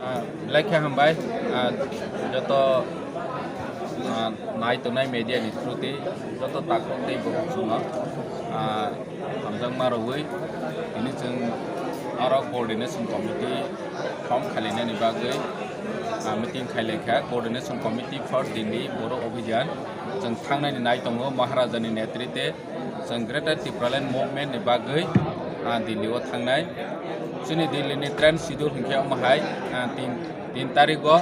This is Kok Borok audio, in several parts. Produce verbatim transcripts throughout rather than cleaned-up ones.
Ah, belai khe hambai, ah, joto, ah, nai tongnai media ni through tei joto takhuk tei borok chwngno, ah, hamjakma rwui tini chwng oro coordination committee form khalinani bagwi, ah, meeting khailaikha. Coordination committee for Delhi Boro Abhijan chwng thangnani nai tongo Maharaja ni netrite. Chwng Greater Tipraland Movement ni bagwi, ah, Delhi o thangnai. Chini Delhi ni train schedule hinkhe omo hai, ah, tin, tin tarik o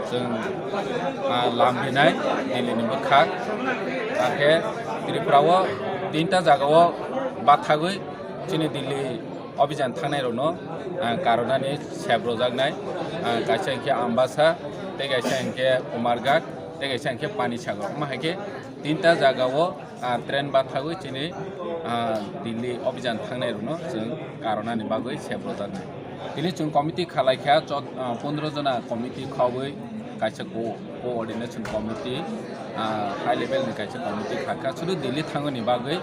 chwng, ah, lam rinai Delhi ni bwkhak. Hakhe Tripura o tinta jaga o bathagwi chini Delhi Abhijan thangnai rokno, ah, karonani sep rojaknai, ah, kaisa hinkhe Ambasa, tei kaisa hinkhe Kumarghat, tei kaisa hinkhe Panisagar. Omo hai khe tinta jaga o, ah, train bathagwi chini, ah, Delhi Abhijan thangnai rokno chwng karonani bagwi sep rojaknai. Tini chwng committee khalaikha, chod-, ah, pondro jona committee khogwi kaisa co-, coordination committee, ah, high level ni kaisa committee khakha. Sudu Delhi thangwi ni bagwi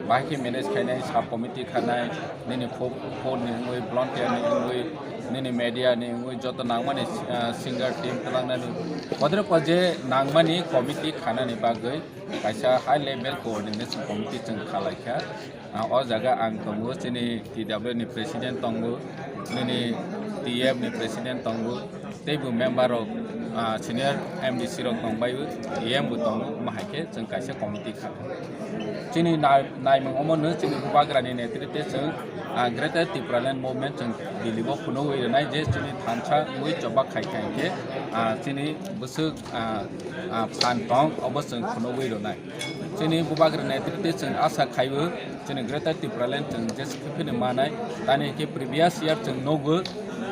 bahai khe manage khainai sub committee khanai, nini fo-, phone ni wngwi, volunteer ni wngwi, nini media ni wngwi, joto nangmani, ah, singer team twlangnani, kodre kodre nangmani committee khanani bagwi kaisa high level coordination committee chwng khalaikha. Ah, o jaga ang tongo, chini T W ni president tongo, nini T F ni president tongo, teibo member rok, ah, senior M D C rok tongbaio, E M bo tongo, omo hai khe chwng kaisa committee kha. Chini nai-, naimung omo no chini bubagra ni netrite chwng, ah, Greater Tipraland Movement chwng Delhi o phunugwi rwnai je chini thansa wngwi choba khai khai khe, ah, chini bwswk, ah, ah, phan tong obo chwng phunugwi rwnai. Chini bubagra netrite chwng asa khaibo, chini Greater Tipraland chwng jesa khe phano manai. Tani hinkhe previous year chwng nugo,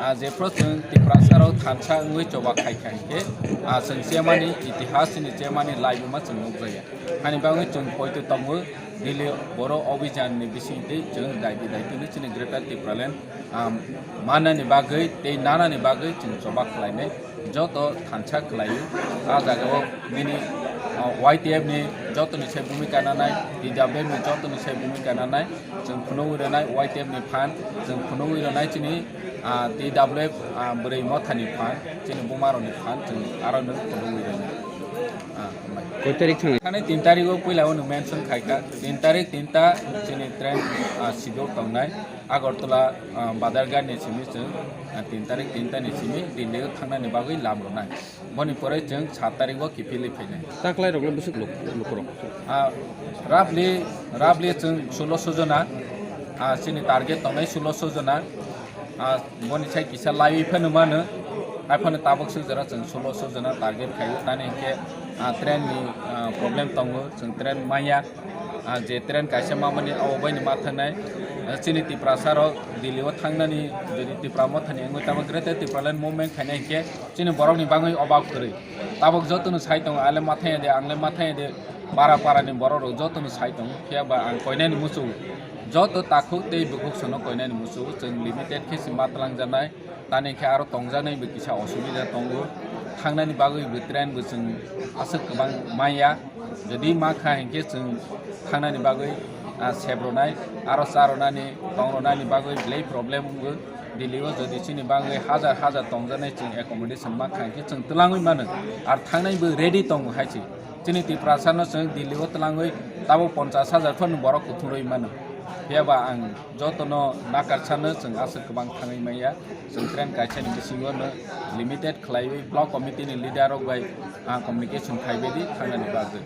ah, jephru chwng Tiprasa rok thansa wngwi choba khai khai khe, ah, chwng chemani itihas chini chemani laibuma chwng nukjaya. Hani bagwi chwng poito tongo, Delhi Boro Abhijan ni bisingtwi chwng daidi daidi no chini Greater Tipraland, ah, manani bagwi tei nanani bagwi chwng choba khlainai. Joto thansa khlaio. Ah jaga o nini, ah, Y T F ni joto ni se bhumika nanai, T W F ni joto ni se bhumika nanai, chwng phunugwi rwnai Y T F ni phan, chwng phunugwi rwnai chini, ah, T W F, ah, bwrwi motha ni phan, chini buma rok ni phan, chwng aro no phunugwi rwnai. Ah, hambai. Koi tarik thang? Thani tin tarik o puila o no mention khaikha, tin tarik tinta chini train, ah, schedule tongnai. Agartala, ah, Badharghat ni simi chwng, ah, tin tarik tinta ni simi Delhi o thangnani bagwi lam rwnai. Boni pore chwng sat tarik o kiphilwi phainai. Taklai rok le bwswk luk-, lukurok? Ah, roughly, roughly chwng sulosho jona, ah, chini target tongnai sulosho jona. Ah, boni sai kisa laiwi phano mano. Hai phano tabuk swk jora chwng sulosho jona target khaio. Tani hinkhe, ah, train ni, ah, problem tongo, chwng train manya. Ah, je train kaisa mamani abo bai ni ma thangnai. Ah, chini Tiprasa rok Delhi o thangnani, jodi Tipra mothani wngwi tamo Greater Tipraland Movement khainai hinkhe chini borok ni bagwi obak kwrwi. Tabuk joto no sai tongo, ale ma thangya de, ang le ma thangya de, para para ni borok rok joto no sai tongo. Phiya ba ang koinani muchungo, joto takhuk tei bukhuk sono koinani muchungo, chwng limited khe se ma twlangjaknai. Tani khe aro tongjaknai bo kisa osubida tongo, thangnani bagwi bo train bo chwng aswk kwbang manya. Jodi ma kha hinkhe chwng thangnani bagwi, ah, sep rwnai, aro cha rwnani, tong rwnani bagwi belai problem wngo. Delhi o jodi chini bagwi hajar hajar tongjaknai chwng accommodation ma kha hinkhe chwng twlangwi mano. Ar thangnai bo ready tongo hai se. Chini Tiprasa no chwng Delhi o twlangwi tabuk ponchas hajar phano borok kuthumrwi mano. Phiya ba ang jotono nakarsano chwng aswk kwbang thangwi manya. Chwng train kaisani bisingo no limited khlaiwi block committee ni leader rok bai ang communication khaibaidi thangnani bagwi.